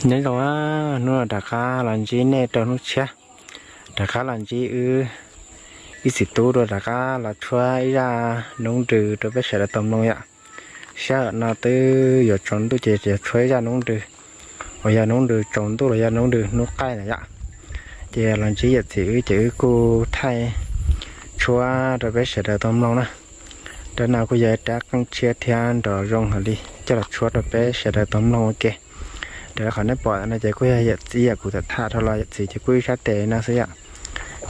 Nyob zoo, hnub no rov qab los ntsib nej rau hnub tshiab. Rov qab los ntsib wb ib txiv tub dua rov qab los tshuab ib zaj noob nrws rau peb sawv daws tau mloog yom. Sij hawm no twb yuav tsaus ntuj ces yuav tshuab ib zaj noob nrws uas yog noob nrws tsaus ntuj los yog noob nrws hnub qaij na yom. Ces los ntsib yawm txiv wb ces wb kuj thaij tshuab rau peb sawv daws tau mloog na. Rab no kuj yog ib rab qeej tshiab thiab nrov zoo heev li, coj los tshuab rau peb sawv daws tau mloog ua ke. Raws li qhov nej pom no ces kuj yog yawm txiv yam kuv tham tham dhau los yawm txiv ces kuj ib sab tes no xwb yom.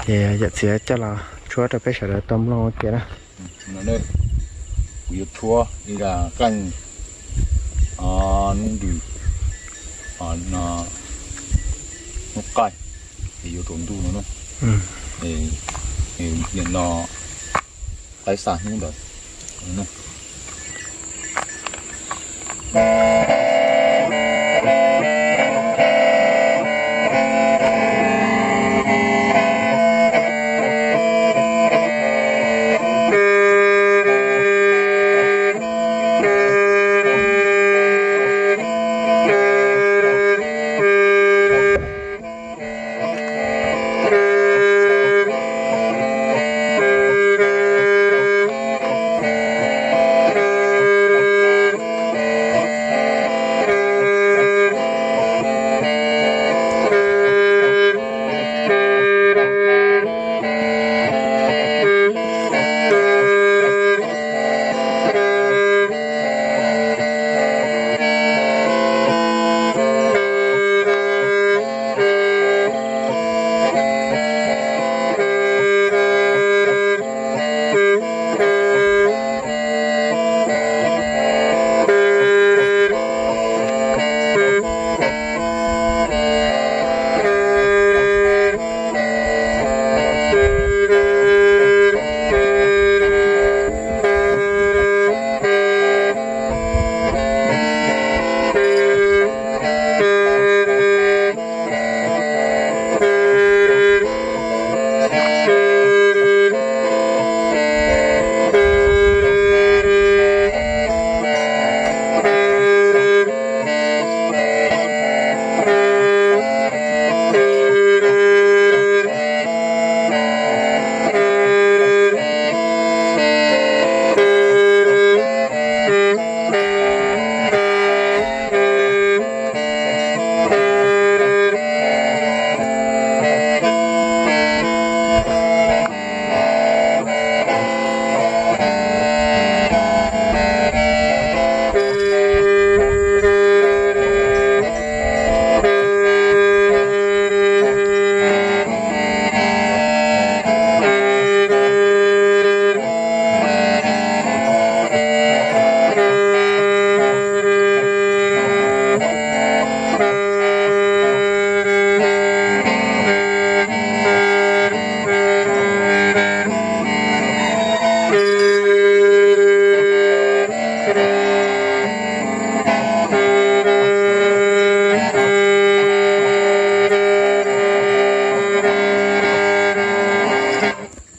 Ces yawm txiv coj los tshuab rau peb sawv daws tau mloog ua ke na. Kuv yuav tshuab ib zaj qeej noob nrws hnub qaij es yuav tsaus ntuj no na. Nim no qaib xa hnub ntawd.